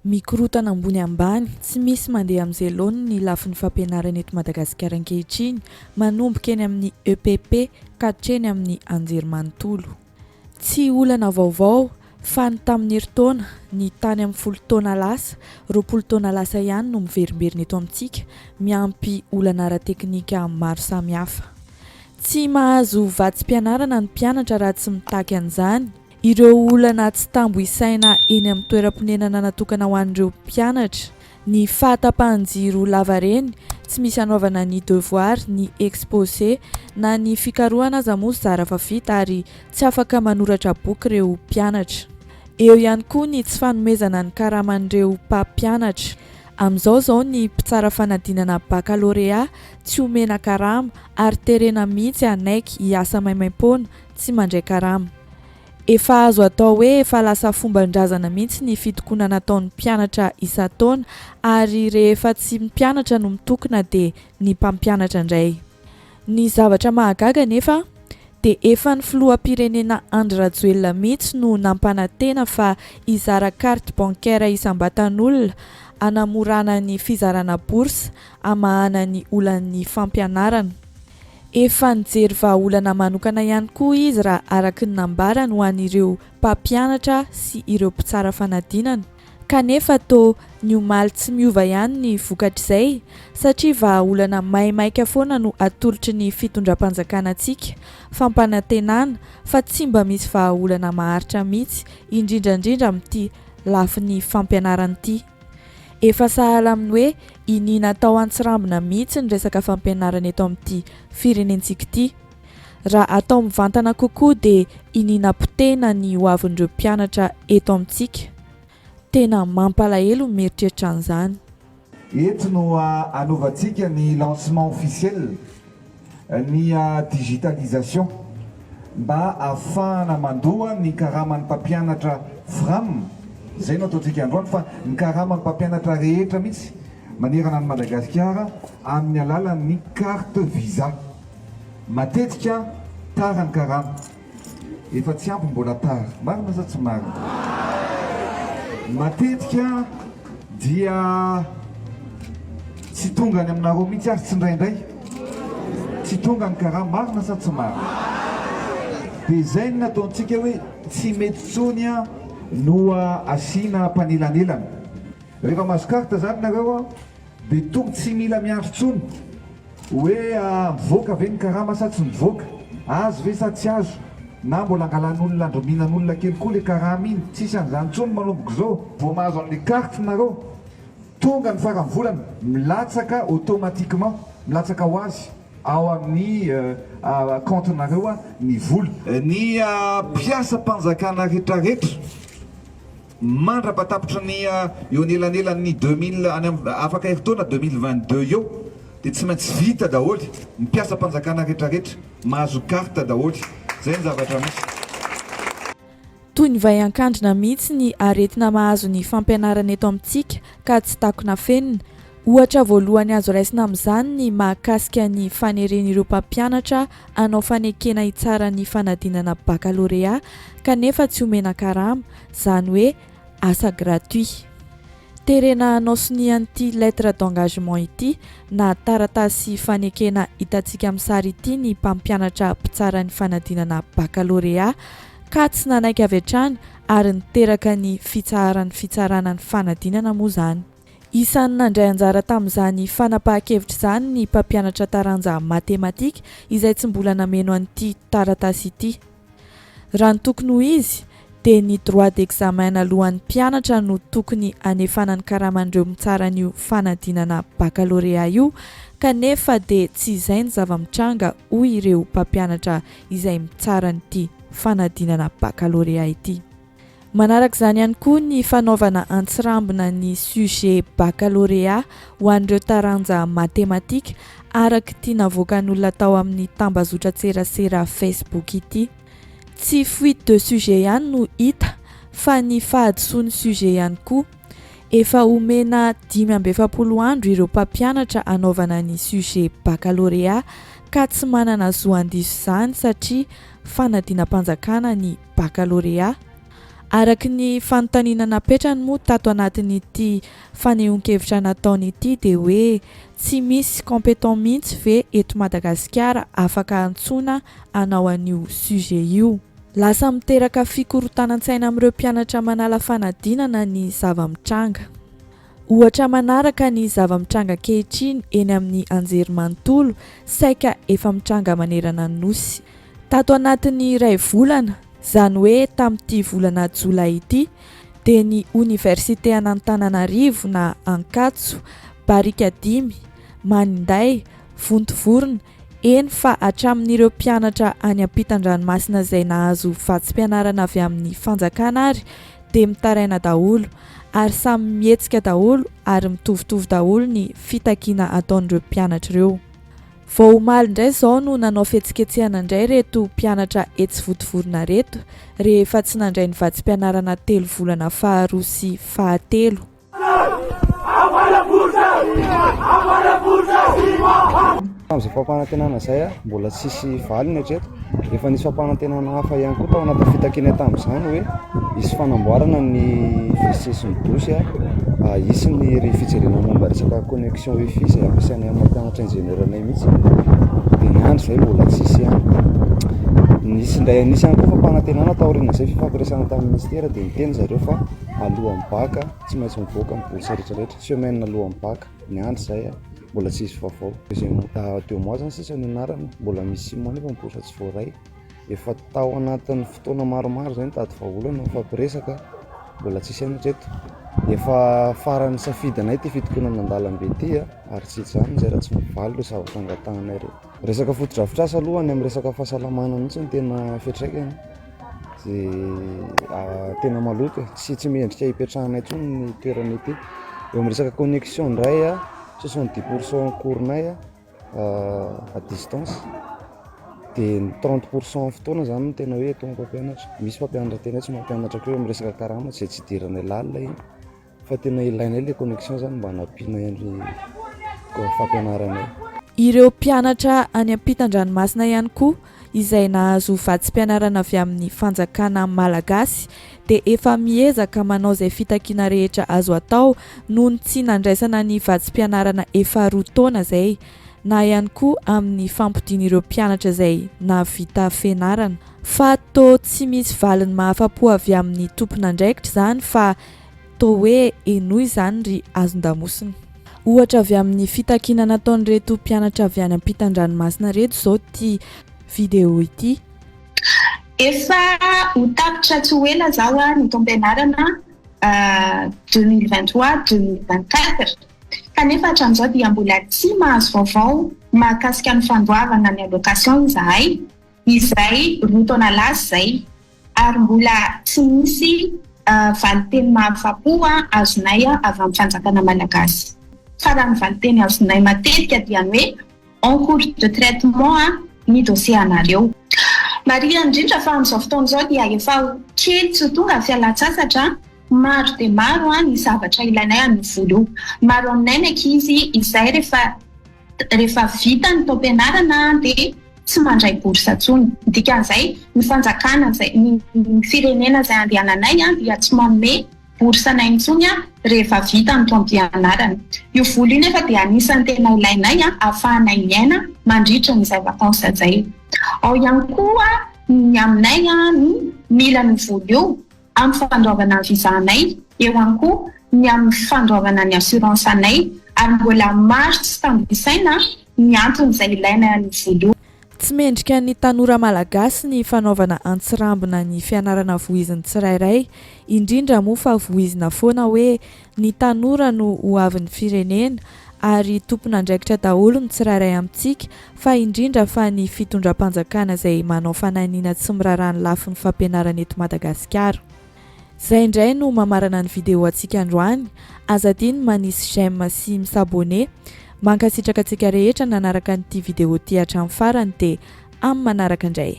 Mikorontana ambony ambany, tsy misy mandeha amin'izay laoniny ny lafiny fampianarana eto Madagasikara ankehitriny, manomboka eny amin'ny EPP ka hatreny amin'ny anjerimanontolo. Tsy olana vaovao fa ny tamin'ny herintaona, ny tany amin'ny folo taona lasa, 20 taona lasa ihany no miverimberina eto amintsika, miampy olana ara-teknika maro samihafa. Tsy mahazo vatsim-pianarana ny mpianatra raha tsy mitaky an'izany. Ireo olana tsy tambo isaina eny amin'ny toeram-ponenana natokana ho an'ireo mpianatra, ny fahatapahan-jiro lavareny, tsy misy hanaovana ny devoir, ny exposé, na ny fikarohana aza moa zara fa vita ary tsy afaka manoratra boky ireo mpianatra. Eo ihany koa ny tsy fanomezana ny karaman'ireo mpampianatra. Amin'izao izao ny mpitsara fanadinana bakalorea tsy omena karama ary terena mihitsy hanaiky hiasa maimaimpoana tsy mandray karama. Efa azo atao hoe efa lasa fomban-drazana mihitsy ny fitokonana ataon'ny mpianatra isan-taona ary rehefa tsy ny mpianatra no mitokona dia ny mpampianatra indray. Ny zavatra mahagaga anefa dia efa ny filoham-pirenena Andry Rajoelina mihitsy no nampanantena fa hizara carte bancaire isam-batan'olona hanamorana ny fizarana bourse hamahana ny olan'ny fampianarana. Efa nijery vahaolana manokana ihany koa izy raha araka ny nambarany ho an'ireo mpampianatra sy ireo mpitsara fanadinana. Kanefa toa ny omaly tsy miova ihany ny vokatr'izay satria vahaolana maimaika foana no atolotry ny fitondram-panjakana antsika, fampanantenana fa tsy mba misy vahaolana maharitra mihitsy indrindra indrindra amin'ity lafiny fampianarana ity. Efa sahala amin'ny hoe iniana atao antsirambina mihitsy ny resaka fampianarana eto amin'ity firenentsika ity. Raha atao mivantana kokoa dia iniana potehina ny hoavin'ireo mpianatra eto amintsika. Tena mampalahelo ny mieritreritra an'izany. Eto no hanovantsika ny lancement officiel ny digitalisation mba hahafahana mandoa ny karaman'ny mpampianatra Fram, izay no ataontsika androany fa ny karaman'ny mpampianatra rehetra mihitsy manerana an'i Madagasikara amin'ny alalan'ny carte visa. Matetika tara ny karama. Efa tsy ampy mbola tara. Marina sa tsy marina? Matetika dia tsy tonga any aminareo mihitsy ary tsindraindray. Tsy tonga ny karama. Marina sa tsy marina? Dia izay no nataontsika hoe tsy mety intsony no asiana mpanelanelana. Rehefa mahazo carte izany nareo dia tonga tsy mila miandry intsony. Hoe mivoaka ve ny karama sa tsy mivoaka? Azo ve sa tsy azo? Na mbola angalan'olona androminan'olona kely koa le karama iny? Tsisy an'izany intsony manomboka izao. Vao mahazo an'le carte nareo, tonga ny faran'ny volana, milatsaka automatiquement, milatsaka ho azy ao amin'ny compte nareo ny vola. Ny mpiasam-panjakana retraretra. Mandra-patapitry ny eo anelanelan'ny 2000 any amin'ny afaka herintaona 2022 eo dia tsy maintsy vita daholo ny mpiasam-panjakana retraretra mahazo carte daholo. Izay ny zavatra misy. Toy ny vay an-kandrina mihitsy ny aretina mahazo ny fampianarana eto amintsika ka tsy takona afenina. Ohatra voalohany azo raisina amin'izany ny mahakasika ny faneren'ireo mpampianatra hanao fanekena hitsara ny fanadinana bakalorea kanefa tsy omena karama, izany hoe asa gratuit. Terena hanao sonia an'ity lettre d'engagement ity na taratasy fanekena hitantsika amin'ny sary ity ny mpampianatra mpitsara ny fanadinana bakalorea ka tsy nanaiky avy hatrany ary niteraka ny fitsaharan'ny fitsarana ny fanadinana moa izany. Isan'ny nandray anjara tamin'izany fanapahan-kevitra izany ny mpampianatra taranja matematika izay tsy mbola nameno an'ity taratasy ity. Raha ny tokony ho izy dia ny droit d'examen naloan'ny mpianatra no tokony hanefana ny karaman'ireo mitsara an'io fanadinana bakalorea io kanefa dia tsy izay ny zava-mitranga hoy ireo mpampianatra izay mitsara an'ity fanadinana bakalorea ity. Manaraka izany ihany koa ny fanaovana antsirambina ny sujet baccalauréat ho an'ireo taranja matematika araka ity navoakan'olona tao amin'ny tambazotran-tserasera Facebook ity. Tsy fuite de sujet ihany no hita fa ny fahadisoan'ny sujet ihany koa. Efa omena 45 andro ireo mpampianatra hanaovana ny sujet baccalauréat ka tsy manana zo handiso izany satria fanadinam-panjakana ny bakalorea. Araka ny fanontaniana napetrany moa tato anatin'ity fanehoan-kevitra nataony ity dia hoe tsy misy compétent mihitsy ve eto Madagasikara afaka antsoina hanao an'io sujet io? Lasa miteraka fikorontanan-tsaina amin'ireo mpianatra manala fanadinana ny zava-mitranga. Ohatra manaraka ny zava-mitranga ankehitriny eny amin'ny anjerimanontolo saika efa mitranga manerana ny Nosy. Tato anatin'ny iray volana, izany hoe tamin'ity volana jolay ity, dia ny oniversite an'Antananarivo na Ankatso, Barikadimy, Maninday, Vontovorona, eny fa hatramin'ireo mpianatra any ampitan-dranomasina izay nahazo vatsim-pianarana avy amin'ny fanjakana ary dia mitaraina daholo ary samy mihetsika daholo ary mitovitovy daholo ny fitakiana ataon'ireo mpianatra ireo. Vao omaly indray izao no nanao fihetsiketsehana indray ireto mpianatra etsy Vontovorona ireto rehefa tsy nandray ny vatsim-pianarana telo volana faharoa sy fahatelo. Tamin'izay fampanantenana izay, mbola tsisy valiny hatreto. Efa nisy fampanantenana hafa ihany koa tao anatin'ny fitakiana tamin'izany hoe hisy fanamboarana ny WC sy ny douche, hisy ny fijerena momba resaka connexion wifi izay ampiasainay amin'ny mampianatra ingénieur anay mihitsy. Dia niandry izay mbola tsisy ihany. Nisy indray nisy ihany koa fampanantenana taorian'izay fifampiresahana tamin'ny ministera dia niteny zareo fa alohan'ny bac tsy maintsy mivoaka ny bourse rehetra rehetra, semaine alohan'ny bac, niandry izay mbola tsy hisy vaovao. Deuxième deux mois zany sisa nianarana, mbola misy six mois nefa ny bourse tsy voaray. Efa tao anatin'ny fotoana maromaro izay nitady vahaolana nifampiresaka, mbola tsisy ihany hatreto. Efa faran'ny safidinay ity fitokonana an-dalambe ity ary tsy hijanona izay raha tsy mivaly ireo zavatra angatahanay ireo. Resaka fotodrafitrasa aloha any amin'ny resaka fahasalamana mihitsy no tena fiantraikany dia tena maloto e, tsy tsy mendrika hipetrahana intsony ny toerana ety. Eo amin'ny resaka connexion indray 70 pour cent cours-nay à distance dia ny 30 pour cent fotoana zany no tena hoe atao mpampianatra. Misy mpampianatra tena hoe tsy mampianatra koa eo amin'ny resaka karama izay tsy idiranay lalina iny fa tena ilainay ilay connexion zany mba hanampiana ny fampianaranay. Ireo mpianatra any ampitan-dranomasina ihany koa izay nahazo vatsim-pianarana avy amin'ny fanjakana malagasy dia efa miezaka manao izay fitakiana rehetra azo atao noho ny tsy nandraisana ny vatsim-pianarana efa roa taona izay na ihany koa amin'ny fampodiana ireo mpianatra izay nahavita fianarana. Fa toa tsy misy valiny mahafa-po avy amin'ny tompon'andraikitra izany fa Toa hoe henoy izany ry hazon-damosina. Ohatra avy amin'ny fitakiana nataon'ireto mpianatra avy any ampitan-dranomasina ireto izao ity vidéo ity. Efa ho tapitra tsy ho ela izao ny taom-pianarana 2023 2024 kanefa hatramin'izao dia mbola tsy mahazo vaovao mahakasika ny fandoavana ny allocation izahay izay roa taona lasa izay. ary mbola tsy misy valinteny mahafapo azonay avy amin'ny fanjakana malagasy. Fa raha ny valinteny azonay matetika dia ny hoe en cours de traitement ny dossier anareo. Marihina indrindra fa amin'izao fotoana izao dia efa ho kely tsy ho tonga ny fialan-tsasatra, maro dia maro ny zavatra ilainay amin'io vola io. Maro aminay ny ankizy izay rehefa rehefa vita ny taom-pianarana dia tsy mandray bourse intsony. Ny dikan'izay, ny fanjakana izay, ny firenena izay andehananay dia tsy manome bourse anay intsony rehefa vita ny taom-pianarana. Io vola io nefa dia anisan'ny tena ilainay ahafahanay miaina mandritra an'izay vacances izay. Ao ihany koa ny aminay ny mila an'io vola io amin'ny fandoavana ny visa anay, eo ihany koa ny amin'ny fandoavana ny assurance anay ary mbola maro tsy tambo isaina ny antony izay ilaina an'io vola io. Tsy mendrika ny tanora malagasy ny fanaovana antsirambina ny fianarana voizin'ny tsirairay, indrindra moa fa voizina foana hoe ny tanora no ho avin'ny firenena ary tompon'andraikitra daholo ny tsirairay amintsika fa indrindra fa ny fitondram-panjakana izay manao fanahiniana tsy miraharaha ny lafiny fampianarana eto Madagasikara. Zay indray no mamarana ny vidéo antsika androany, aza adino manisy j'aime sy mi-s'abonner. Mankasitraka antsika rehetra nanaraka an'ity vidéo ity hatramin'ny farany dia amin'ny manaraka indray.